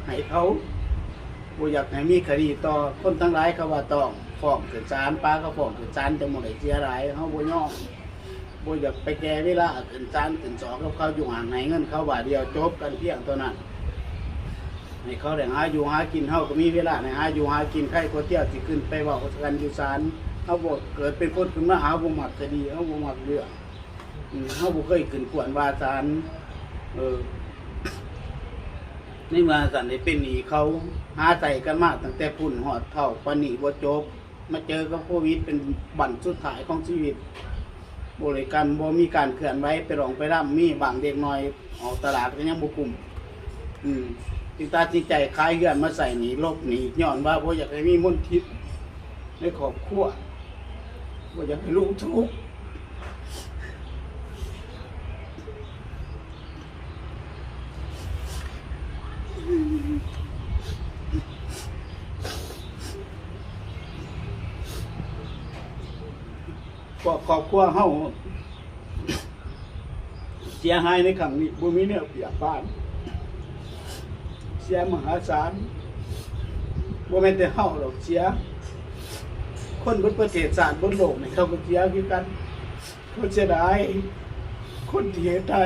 ໃຫ້ເຂົາ ບໍ່ຢາກໃຫ້ມີຄະດີຕໍ່. ຄົນທັງຫຼາຍເຂົາວ່າຕ້ອງຟ້ອງຂຶ້ນສານ, ປາເຂົາຟ້ອງຂຶ້ນສານ ຈັ່ງບໍ່ໄດ້ເສຍຫຼາຍ. ເຮົາບໍ່ຍອມ, ບໍ່ຢາກໄປແກ່ເວລາຂຶ້ນສານຂຶ້ນສອກກັບເຂົາ. ຢູ່ຫັ້ນໃຫ້ເງິນເຂົາບາດດຽວ ຈົບກັນພຽງເທົ່ານັ້ນ. ໃຫ້ເຂົາໄດ້ຫາຢູ່ຫາກິນ, ເຮົາກໍມີເວລາໄດ້ຫາຢູ່ຫາກິນ. ໃຄກວ່າທ່ຽວຊິຂຶ້ນໄປເວົ້າກັນຢູ່ສານ. ເຮົາບໍ່ເກີດເປັນຄົນຂຶ້ນມາ, ເຮົາບໍ່ມັກຄະດີ, ເຮົາບໍ່ມັກເລື່ອງ. ອືມ ເຮົາບໍ່ເຄີຍຂຶ້ນກວນວ່າສານ. ເອີ ໃນເມື່ອສານໄດ້ເປັນໜີ້ເຂົາ, ຫາໃຊ້ກັນມາຕັ້ງແຕ່ພຸ້ນຮອດເຖົ້າປານນີ້ບໍ່ຈົບ, ມາເຈີກັບໂຄວິດເປັນບັ້ນສຸດທ້າຍຂອງຊີວິດ. ບໍລິການບໍ່ມີການເຄື່ອນໄຫວ, ໄປຮ້ອງໄປລຳ, ມີບາງເດັກນ້ອຍອອກຕະຫຼາດກໍຍັງບໍ່ກຸ້ມ. ອືມ ຈຶ່ງຕັດສິນໃຈຂາຍເຮືອນມາໃຊ້ໜີ້, ລົບໜີ້, ຍ້ອນວ່າບໍ່ຢາກໃຫ້ມີມົນທິນໃນຄອບຄົວ, ບໍ່ຢາກໃຫ້ລູກທຸກ. ຄອບຄົວເຮົາເສຍຫາຍໃນຄັ້ງນີ້ ບໍ່ມີແນວປຽບປານ, ເສຍມະຫາສານ. ບໍ່ແມ່ນແຕ່ເຮົາດອກເສຍ, ຄົນເບິດປະເທດຊາດ ເບິດໂລກນີ້ ເຂົາກໍເສຍຄືກັນ. ເຂົາເສຍດາຍຄົນທີ່ເຮັດໄດ້.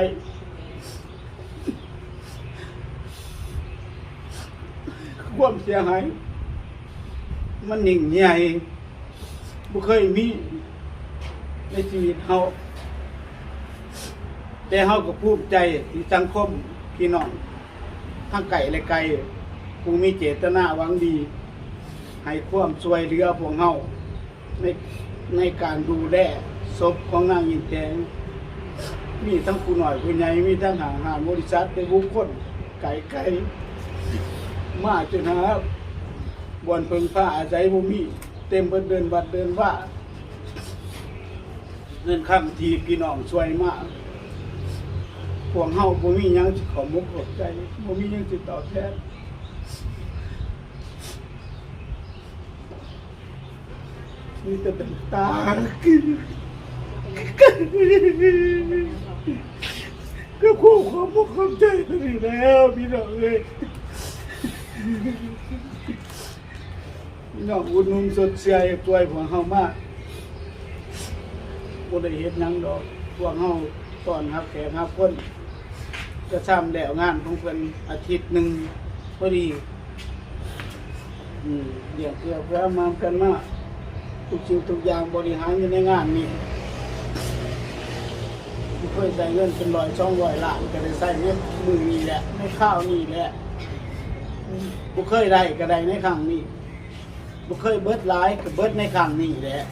ຄວາມເສຍຫາຍມັນຍິ່ງໃຫຍ່ ບໍ່ເຄີຍມີໃນຊີວິດເຮົາ, ແຕ່ເຮົາກໍພູມໃຈທີ່ສັງຄົມ, ພີ່ນ້ອງທັງໃກ້ແລະໄກ ຜູ້ມີເຈດຕະນາຫວັງດີ ໃຫ້ຄວາມຊ່ວຍເຫຼືອພວກເຮົາ ໃນ ໃນການດູແລສົບຂອງນາງອິນແຕງ. ມີທັງຜູ້ນ້ອຍຜູ້ໃຫຍ່, ມີທັງຫ້າງຮ້ານບໍລິສັດ ແລະບຸກຄົນໄກໆ ມາຈົນຫາບ່ອນເພິ່ງພາອາໄສບໍ່ມີ, ເຕັມເບິດເດີ່ນວັດເດີ່ນວາ. ເງິນຄຳທີ່ພີ່ນ້ອງຊ່ວຍມາ, ພວກເຮົາບໍ່ມີຫຍັງຊິຂອບອົກຂອບໃຈ, ບໍ່ມີຫຍັງຊິຕອບແທນ. ມີແຕ່ນ້ຳຕາ ກໍຂໍຂອບອົກຂອບໃຈເທົ່ານີ້ແລ້ວ ພີ່ນ້ອງເອີຍ. ພີ່ນ້ອງອຸດໜູນຊົດເຊີຍຊ່ວຍພວກເຮົາມາ, ບໍ່ໄດ້ເຮັດຫຍັງດອກ. ພວກເຮົາຕ້ອນຮັບແຂກຮັບຄົນ, ກະຊຳແລ້ວງານຂອງເພິ່ນອາທິດໜຶ່ງພໍດີ. ອືມ ລ້ຽງເກືອເພື່ອມາກັນມາ, ທຸກສິ່ງທຸກຢ່າງບໍລິຫານຢູ່ໃນງານນີ້. ເຄີຍໃຊ້ເງິນເປັນຮ້ອຍສອງຮ້ອຍລ້ານ ກໍໄດ້ໃຊ້ໃນມື້ນີ້ແຫຼະ, ໃນຄາວນີ້ແຫຼະ. ບໍ່ເຄີຍໄດ້ກໍໄດ້ໃນຄັ້ງນີ້, ບໍ່ເຄີຍເບິດຫຼາຍກໍເບິດໃນຄັ້ງນີ້ແຫຼະ.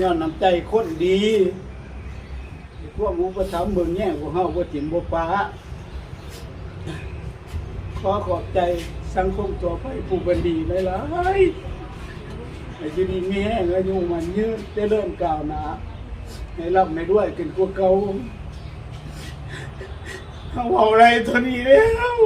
ຍ້ອນນ້ຳໃຈຄົນດີ, ໃຫ້ຄວາມອຸປະຖຳເບິ່ງແຍງພວກເຮົາບໍ່ຖິ້ມບໍ່ປະ. ຂໍຂອບໃຈສັງຄົມທົ່ວໄປຜູ້ເພິ່ນດີຫຼາຍໆ. ໃຫ້ຢູ່ດີມີແຮງ, ອາຍຸໝັ້ນຍືນ, ຈະເລີນກ້າວໜ້າ, ໃຫ້ລ່ຳໃຫ້ລວຍຂຶ້ນກວ່າເກົ່າ. ເຮົາເວົ້າໄດ້ເທົ່ານີ້ແລ້ວ.